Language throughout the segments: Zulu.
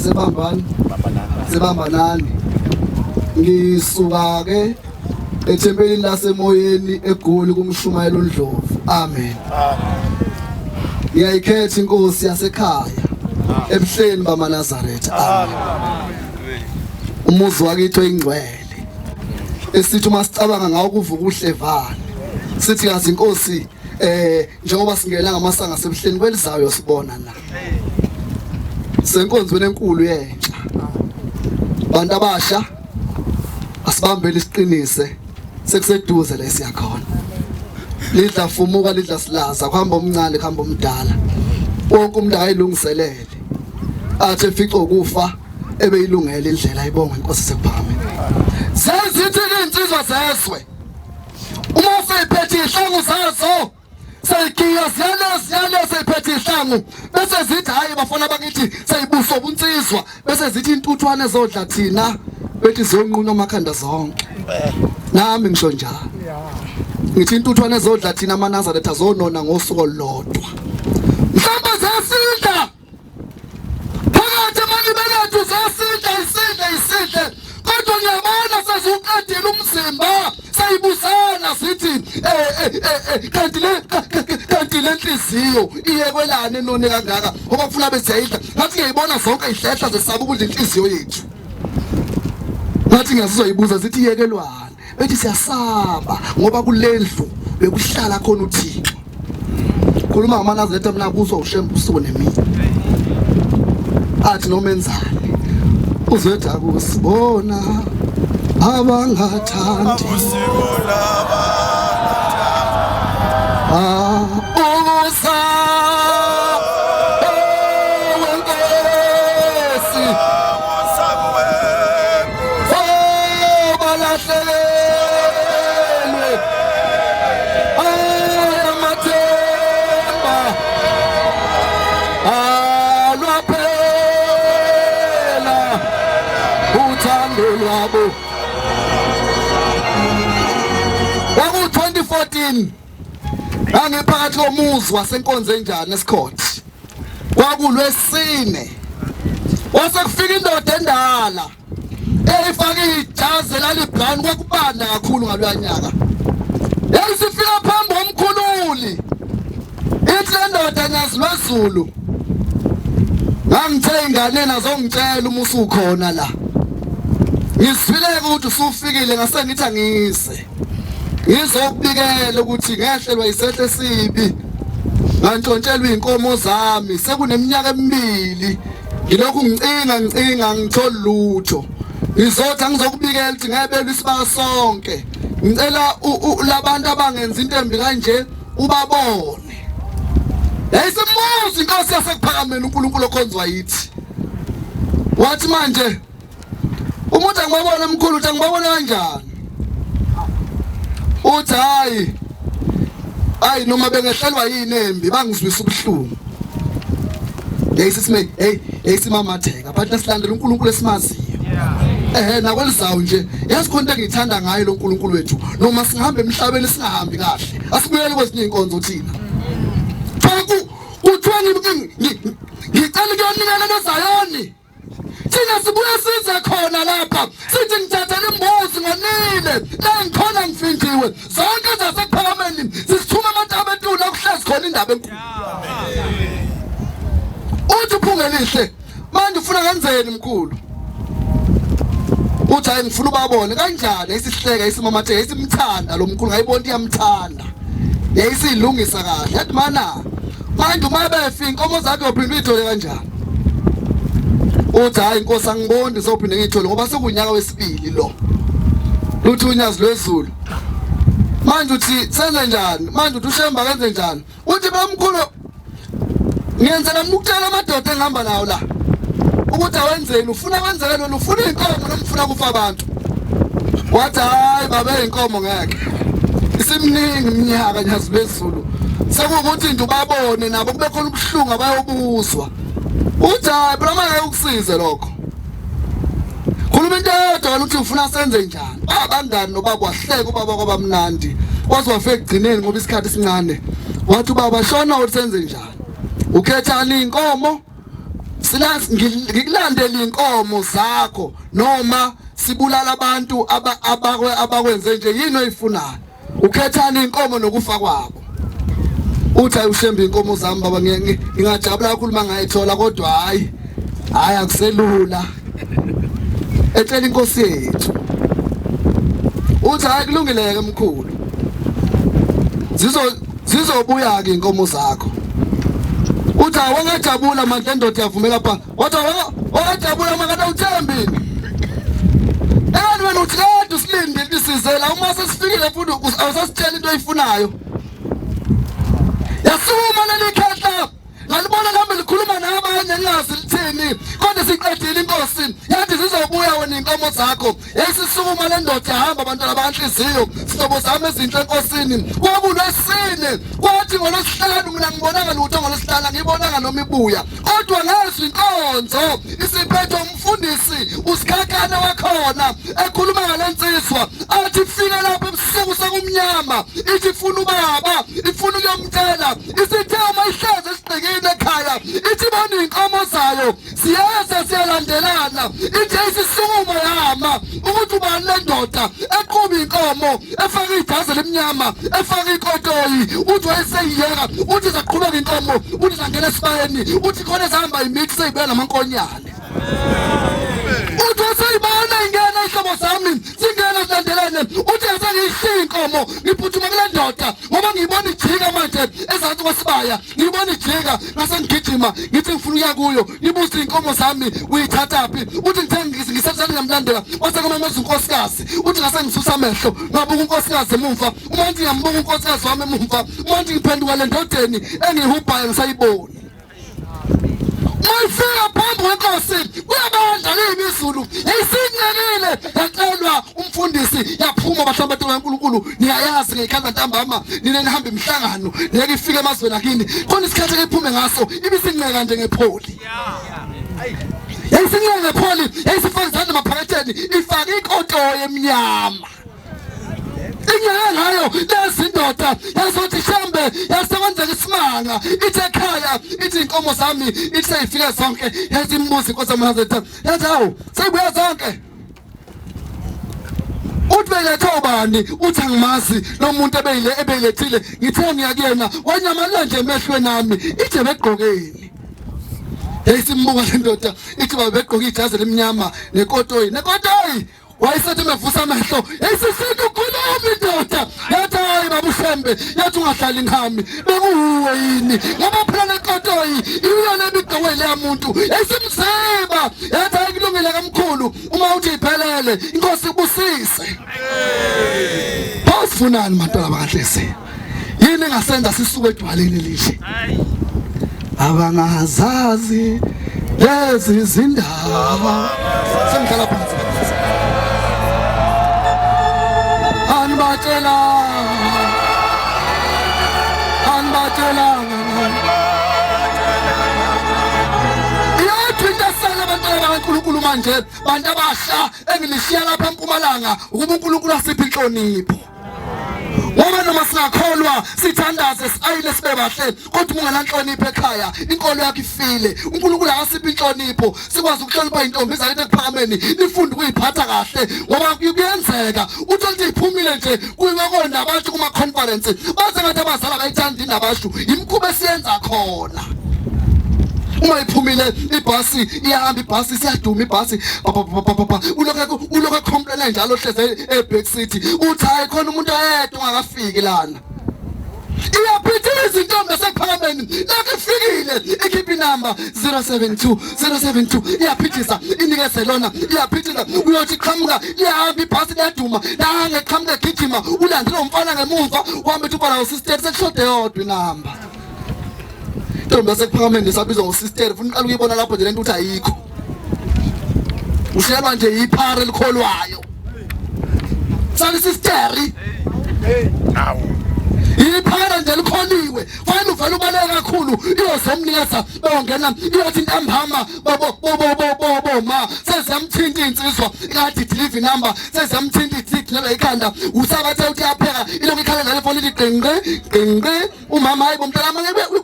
Sebambani sebambanani. Ngisuka ke ethempelini lasemoyeni eGoli kumshumayelo uNdlovu. Amen. Ngiyayikhetha inkosi yasekhaya ebuhleni bamaNazaretha. Amen. Umuzi wakithi oyingcwele esithi uma sicabanga ngawo kuvuka uhlevane sithi kazi inkosi njengoba singena ngamasanga sebuhleni kwelizayo sibona la senkonzweni enkulu yentsha. Bantu abasha, asibambele isiqinise, sekuseduze la esiyakhona. Lidla fumuka, lidla silaza, kuhamba omncane, kuhamba omdala, wonke umuntu akayilungiselele athi efica ukufa ebeyilungele indlela. Ayibongwe inkosi sekuphakameni. Sezithi insizwa zezwe uma useyiphethe ihlangu zazo, seyigiya ziyale ziyale, seyiphethe ihlangu, bese zithi, "Hayi bafana bakithi, seyibuso obunsizwa." Bese zithi intuthwane zodla thina, bethi ziyonqunywa amakhanda zonke. Nami ngisho njalo, ngithi intuthwane zodla thina amaNazaretha zonona ngosuku olulodwa. Mhlawumbe zesidla phakathi emalibeni ethu, zesidla isidle isidle, kodwa ngiyabona seziwuqedile umzimba, seyibuzana sithi, kanti le nhliziyo iyekwelana enone kangaka?" Ngoba kufuna besiyayidla. Ngathi ngiyayibona zonke ihlehla zesaba ukudla inhliziyo yethu. Ngathi ngiyazizoyibuza zithi, "Iyekelwane?" Bethi, "Siyasaba ngoba kulendlu bekuhlala khona uThixo." Khuluma ngamaNazaretha mina, kubuswa uShembe usuku nemini. Athi noma enzani uzothi akusibona abangathandi. Ah, ukusa wenkosi, oh, balahlekelwe ay amathemba alwaphela uthando lwabo. Kwaku-2014, ngangiphakathi komuzi wasenkonzo enjani esikhothi. Kwakulwesine, kwase kufika indoda endala eyifake ijazi elalibrown. Kwakubanda kakhulu ngaloya nyaka. Yayisifika phambi komkhululi, ithi le ndoda, "Nyazi lwezulu, ngangithe inganeni azongitshela uma usukhona la. Ngizwile ukuthi usufikile, ngase ngithi angize ngizokubikela ukuthi ngehlelwa isehle esibi, ngantshontshelwa iy'nkomo zami. Sekuneminyaka emibili ngilokhu ngicinga ngicinga, ngitholi lutho. Ngizothi angizokubikela ukuthi ngebelwa isibaka sonke. Ngicela labantu abangenza into embi kanje ubabone." Yayisimbuza inkosi yasekuphakameni, uNkulunkulu okhonzwa yithi. Wathi manje umuntu, "Angibabona mkhulu." Uthi, "Angibabona kanjani?" Uthi, "Hayi hayi, noma bengehlelwa yini embi, bangizwisa ubuhlungu." Yayisisime, hey, yayisimamatheka, but nasilandela uNkulunkulu esimaziyo. Ehe, nakwelizayo nje, yazi khona into engiyithanda ngayo lo nkulunkulu wethu, noma singahamba emhlabeni singahambi kahle, asibuyele kwezinye iy'nkonzo thina. Kuthiwa ngicela ukuyonikela nezayoni, thina sibuye size khona lapha sithi, "Ngithathele imbuzi, ngonile la, ngikhona ngifindiwe." Zonke zasekuphakameni sisithuma amantaba etulu akuhlezi khona indaba enkulu. Uthi uphungelihle, "Manje ufuna kenzeni mkhulu?" Uthi, "Hayi, ngifuna ubabone." "Kanjani?" Isihleka, isimamatheka, isimthanda lo mkhulu. Ngayibona iyamthanda, yayisiyilungisa kahle. Yathi, "Mana manje uma befa inkomo zakhe uyophinde uyithole kanjani?" Uthi, "Hayi inkosi, angiboni sophinde ngiyithole ngoba sekunyaka wesibili lo." Luthi unyazi lwezulu, "Manje uthi senze njani? Manje uthi uShemba kenze njani?" Uthi, "Bamkhulu, ngiyenzela ukutshela amadoda engihamba nawo la ukuthi awenzeni. Ufuna kwenzeke lona? Ufuna iy'nkomo noma ufuna kufa abantu?" Wathi, "Hayi babe, iy'nkomo ngeke, isimningi iminyaka. Nyazi lwezulu, sekuwukuthi nje ubabone nabo kube khona ubuhlungu abayobuzwa." Uthi, "Hayi phela, ngeke ukusize lokho. Khuluma into eyodwa wena, uthi ufuna senze njani?" Babangani nobaba, wahleka ubaba, kwabamnandi waze wafika ekugcineni ngoba isikhathi sincane. Wathi ubaba, "Shona uthi senze njani? Ukhethani, inkomo Ngikulandele inkomo zakho noma sibulala abantu abakwenze nje, yini oyifunayo? Ukhethani, inkomo nokufa kwabo? Uthi ayushembe inkomo zami baba, ngingajabula kakhulu mangayithola, kodwa hayi hayi akuselula. Etshela inkosi yethu, uthi hayi kulungileke mkhulu, zizobuya ke inkomo zakho. Uthi awangajabula manje, endoda yavumela pha, wathi awangajabula makade uthembini Engani wena uthi kade usilindile lisizela, uma sesifikile futhi awusasitshela into oyifunayo. Yasukuma leli khehla, ngalibona lihambe likhuluma nabanye, ngingazi lithini, kodwa siqedile inkosi yathi zizobuya wena iy'nkomo zakho. Yayisisukuma le ndoda yahamba. Abantwana banhliziyo, sihlobo zami ezinhle enkosini, kwakulwesine, kwathi ngolwesihlanu mina ngibonanga lutho, ngolwesihlanu angiyibonanga noma ibuya, kodwa ngezwa inkonzo isiphethe umfundisi uSikhakhane wakhona ekhuluma ngale nsizwa, athi ifike lapho ebusuku sekumnyama, ithi ifuna ubaba, ifuna ukuyomtshela. Isithe uma ihlezi esigqikini ekhaya, ithi ibona iy'nkomo zayo siyeza siyalandelana, ithi isisukuma yama ukuthi ubani le ndoda eqhuba inkomo efake ijazi elimnyama, efake ikotoyi. Uthi wayeseyiyeka, uthi zaqhubeka inkomo, uthi zangena esibayeni, uthi khona ezihamba imithi seyibuya namankonyane. Uthi waseyibona ingena, ihlobo zami singena silandelane. Uthi ngasengiyishiya inkomo, ngiphuthuma kule ndoda ngoba ngiyibona ijika manje ezansi kwesibaya, ngiyibona ijika, ngase ngigijima ngithi ngifuna ukuya kuyo, ngibuze iy'nkomo zami uyithathaphi. Uthi ngithe ngisebenzani ngiyamlandela, wase kumemeza unkosikazi. Uthi ngase ngisusa amehlo, ngabuka unkosikazi emumva. Uma ngithi ngiyambuka unkosikazi wami emumva, uma ngithi ngiphenduka le ndodeni engihubhayo ngisayiboni. Mayifika phambi kwenkosi kuyabanda limi izulu, yayisincekile, yacelwa umfundisi yaphuma. Bahlamba kaNkulunkulu, niyayazi ngeyikhathi ntambama nina nihamba imihlangano, ngeke ifike emazweni akini khona isikhathi ekiphume ngaso, ibisinceka nje ngepholi, yayisinceka ngepholi, yayisifaka izandla emaphaketheni, ifake ikotoyi emnyama, inyanga ngayo lezi ndoda. Yazothi shembe yasekwenzeka isimanga, ithi ekhaya, ithi inkomo zami, ithi seyifike zonke. Yathi imibuzo inkosi yamaNazaretha, yathi hawu, seyibuya zonke? Uthi belethe ubani? Uthi angimazi lo muntu ebeyile ebeyilethile, ngithe ngiya kuyena wanyamalala nje emehlweni ami. Ithi begqokeni? Yayisimbuka le ndoda, ithi babegqoke ijazi elimnyama nekotoyi nekotoyi. Wayesethi mevusa amehlo, yayisisithi ukhuluma indoda, yathi hayi baba uShembe, yathi ungahlali ngami, bekuwuwe yini? Ngoba phela lekotoyi iyona ebigqokwe leya muntu. Yayisimziba, yathi hayi kulungile kamkhulu, uma uthi iphelele, inkosi ibusise. Basifunani bantwana bakaNhlezi? Yini engasenza sisuke edwaleni elihle? Abangazazi lezi zindaba. Sengihlala phansi. Anibatshela, anibatshelanga. Iyodwa into esele, abantwana bakaNkulunkulu, manje bantu abasha engilishiya lapha eMpumalanga, ukuba uNkulunkulu asiphe inhlonipho, ngoba noma singakholwa, sithandaze, siayile, sibe bahle, kodwa uma ungenanhlonipho ekhaya, inkolo yakho ifile. UNkulunkulu akasiphi inhlonipho, sikwazi ukuhlonipha intombi zakithi ekuphakameni, nifunde ukuyiphatha kahle, ngoba kuyenzeka uthole ukuthi iphumile nje kuyiwe kona abantu kuma-conference, baze ngathi abazali abayithandi indabashu, imikhuba esiyenza khona. Uma iphumile ibhasi, iyahamba ibhasi, siyaduma ibhasi, pa ulokhu ecomplaina njalo, hleze e-back seat, uthi hayi khona umuntu oyedwa ungakafiki lana. Iyaphithiliza intombi yasekuphakameni, lokhu ifikile, ikhipha inamba 072 072, iyaphithisa, inikeze lona, iyaphithisa. Uyothi qhamuka, liyahamba ibhasi, liyaduma, nange qhamuka egijima, ulandela umfana ngemumva, uhambe uthi ubala usister, sekushode yodwa inamba. Intombi yasekuphakameni isabizwa ngosister, funa uqala ukuyibona lapho nje lento, uthi ayikho, ushelwa nje iphara elikholwayo sali sisteri. Iphara nje likholiwe, fanele uvele ubaleke kakhulu, iyozomnikeza, beyongena, iyothi ntambama bobo bobo bobo boma seziyamthinta insizwa kade delivery number, seziyamthinta, ithi ikhanda usabathe, uthi yapheka, ilokhu ikhala ngale foni, ithi gqinqi gqinqi. Umama, hayi bomntana,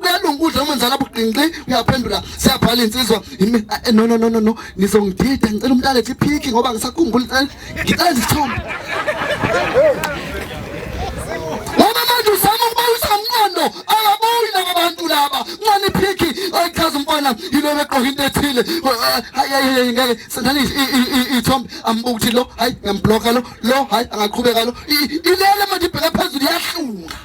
kuyalunga ukudla uma njalo. ngqi uyaphendula siyabhala insizwa no no no no no nizongidida ngicela umuntu alethe iphiki ngoba ngisakhumbula ngicela isithombe ngoba manje uzama ukubawisa ngomqondo akabuyi laba bantu laba ncane iphiki ayichaza umfana yilo begqoka into ethile hayi hayi ngeke sendani ithombe ambuka ukuthi lo hayi ngambloka lo lo hayi angaqhubeka lo ilele manje ibheka phezulu iyahlunga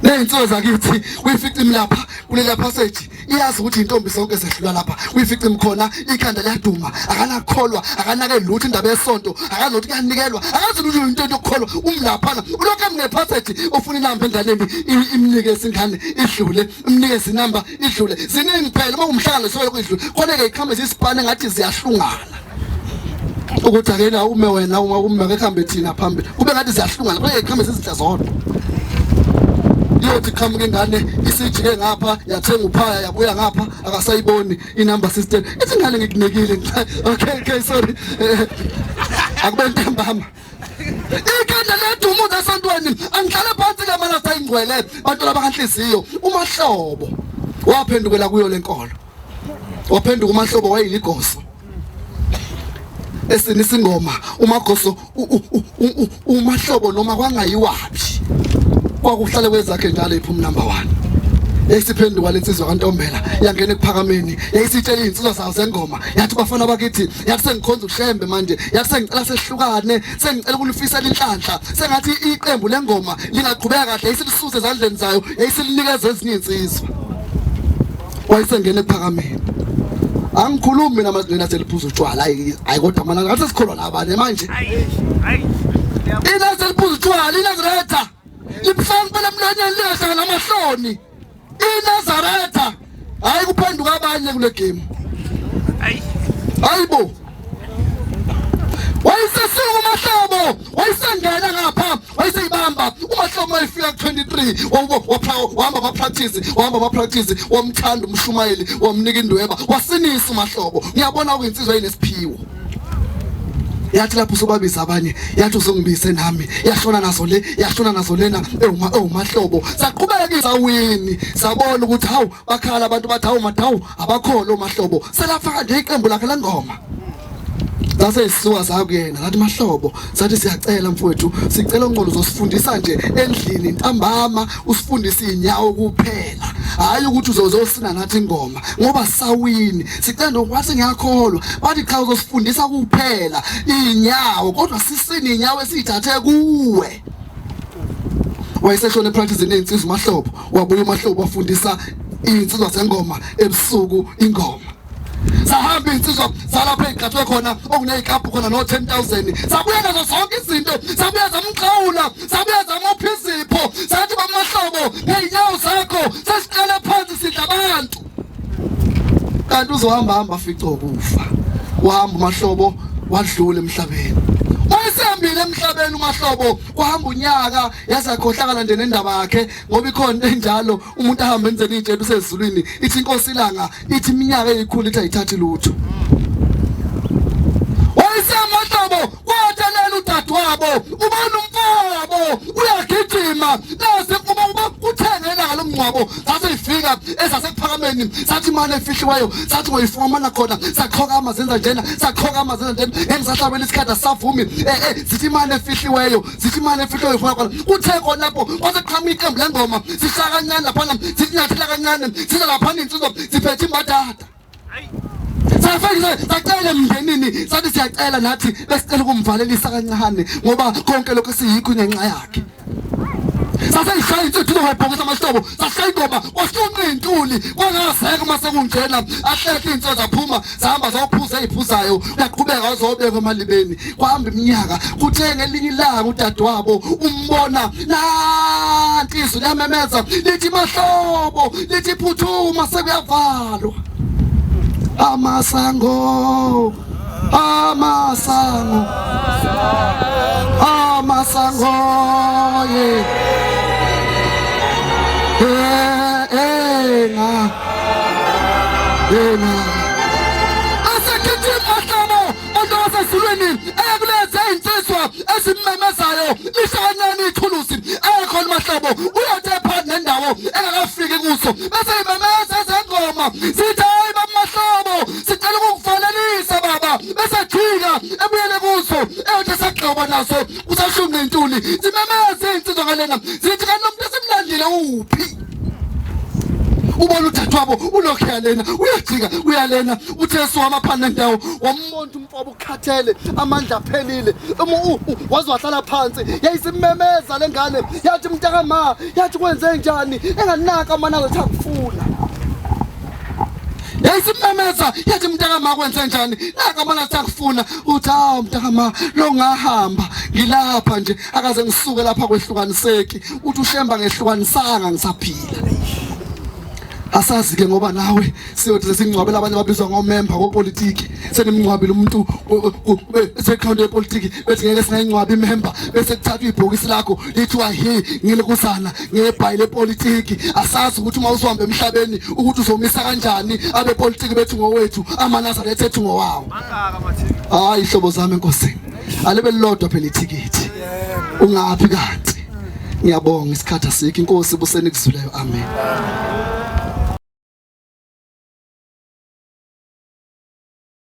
Ney'nsuku zakithi uyifica imlapha kulela passage iyazi ukuthi intombi sonke sehlula lapha uyifica imkhona ikhanda liyaduma akanakholwa akanake lutho indaba yesonto akazi ukuthi kuyanikelwa akazi lutho into yokukholwa umlaphana ulokhu emne passage ufuna inamba enganeni imnikeze ingane idlule imnikeze inamba idlule ziningi phela uma umhlangano sobe kuyidlule khona ke iqhamuze isipane ngathi ziyahlungana ukuthi akena ume wena uma ume ngekuhambe thina phambili kube ngathi ziyahlungana kube iqhamuke izinhla zodwa iyothi qhamuka ingane isijike ngapha yathenga uphaya yabuya ngapha akasayiboni inumber system ithi ingane ngikunikile okay okay sorry akube ntambama ikhanda ledumuza esontweni angihlale phansi kamana sayingcwele bantwana bakanhliziyo umahlobo waphendukela kuyo lenkolo waphenduka umahlobo wayiligoso esini isingoma umagoso umahlobo noma kwangayiwaphi kwakuhlale kwezakhe njalo iphuma number 1 yayisiphenduka lensizwa kaNtombela yangena ekuphakameni yayisitshela izinsizwa zayo zengoma yathi bafana bakithi yathi sengikhonza uShembe manje yathi sengicela sehlukane sengicela ukulifisela inhlanhla sengathi iqembu lengoma lingaqhubeka kahle yayisilisuse ezandleni zayo yayisilinikeza ezinye izinsizwa wayesengena ekuphakameni angikhulumi mina mazingena seliphuza utshwala hayi hayi kodwa mana ngathi sikholwa labanye manje ina seliphuza utshwala inazaretha libuhlungu phela emlonyeni lingahlangana amahloni inazaretha hayi kuphenduka abanye kule game hayibo wayesesuka umahlobo wayesengena ngapha wayeseyibamba umahlobo mayefika ku-23 wahamba ama-practice wahamba ama-practice wamthanda umshumayeli wamnika indweba wasinisa umahlobo ngiyabona kuyinsizwa enesiphiwo yathi lapho usubabiza abanye yathi uzongibise nami yashona nazo le yashona nazo lena ewumahlobo saqhubeka isawini sabona ukuthi hawu bakhala abantu bathi hawu madawu abakhona omahlobo selafaka nje iqembu lakhe lengoma sase sisuka sakuyena sathi mahlobo sathi siyacela mfowethu sicela unqolo uzosifundisa nje endlini ntambama usifundise inyawo kuphela hayi ukuthi uzozosina nathi ingoma ngoba sawini sicela nje wathi ngiyakholwa bathi cha uzosifundisa kuphela inyawo kodwa sisini inyawo esithathe kuwe wayeseshona epractice nezinsizwa umahlobo wabuya umahlobo wafundisa izinsizwa zengoma ebusuku ingoma sahamba iy'nsizwa zalapho ey'qhathwe khona okuney'klabhu khona no-10 000 sabuya nazo zonke izinto sabuya zamxhawula sabuya zamupha izipho sathi bamahlobo ngey'nyawo zakho sesiqale phansi sidla abantu kanti uzohamba hamba afice ukufa wahamba umahlobo wadlula emhlabeni wayesehambile emhlabeni umahlobo kwahamba unyaka yaze yakhohlakala nje nendaba yakhe ngoba ikhona enjalo umuntu ahambe enzeni iy'tshela usezulwini ithi inkosi ilanga ithi iminyaka eyikhulu ithi ayithathi lutho wayesemahlobo kwathelela udadewabo ubona umfowabo uyagijima nase kuba uba kuthengela lo mngcwabo saseyifika ezasekuphakameni sathi imali efihliweyo sathi ngoyifumana khona saqhokama zenza njena saqhokama zenza njena engisahlabela isikhathi asavumi eh eh sithi imali efihliweyo sithi imali efihliweyo ifuna khona kuthe khona lapho kwase qhamuka iqembu lengoma sishaya kancane laphana sithi nyathela kancane siza laphana insizwa siphethe imbadada safike sacela emndenini sathi siyacela nathi besicela ukumvalelisa kancane ngoba konke lokho siyikho ngenxa yakhe saseyishaya insuthu webhokisi amahlobo sashaya ingoma kwashunqa iy'ntuli kwangaseka uma sekunjena ahlehla iy'nso zaphuma zahamba zawuphuza ey'phuzayo uyaqhubeka wazobekwa emalibeni kwahamba iminyaka kuthe ngelinye ilanga udadewabo umbona nanti izwi liyamemeza lithi mahlobo lithi phuthuma sekuyavalwa amasango amasango amasango ye eh eh nga eh nga asekhithini mahlobo umuntu wasezulwini eyakulezi izinsizwa ezimemezayo lisho kancane ithuluzi ekhona mahlobo uyothe phakathi nendawo engakafiki kuzo. kuso bese imemeza ezengoma sithi hayi bamahlobo sicela ukukuvalelisa baba bese jika ebuyele kuso eyothi esagxoba naso usashunqa intuli zimemeze iy'nsizwa ngalena zithi kanti lo muntu esimlandile uphi ubona udadewabo ulokhu yalena uyajika uyalena uthe suwama phansi nendawo wambona umfowabo ukhathele amandla aphelile waze wahlala phansi yayisimemeza le ngane yathi mntakama yathi kwenze njani enganaka amanazo akufuna yayisimemeza yathi mntakama kwenze njani naka amanazo akufuna uthi hawu mntakama lo ngahamba ngilapha nje akaze ngisuke lapha kwehlukaniseki uthi ushemba ngehlukanisanga ngisaphila asazi ke ngoba nawe siyothi sesingcwabela abanye ababizwa ngomemba kopolitiki senimngcwabile umuntu sekhawunti yepolitiki bethi ngeke singayingcwabi imemba bese kuthathwa ibhokisi lakho lithiwa he ngilikuzana ngebhayi lepolitiki asazi ukuthi uma uzohamba emhlabeni ukuthi uzomisa kanjani abepolitiki bethu ngowethu amanazaretha ethu ngowawo hayi ihlobo zami enkosini alibe lilodwa phela ithikithi ungaphi kanti ngiyabonga isikhathi asikho inkosi ibuseni kuzuleyo amen.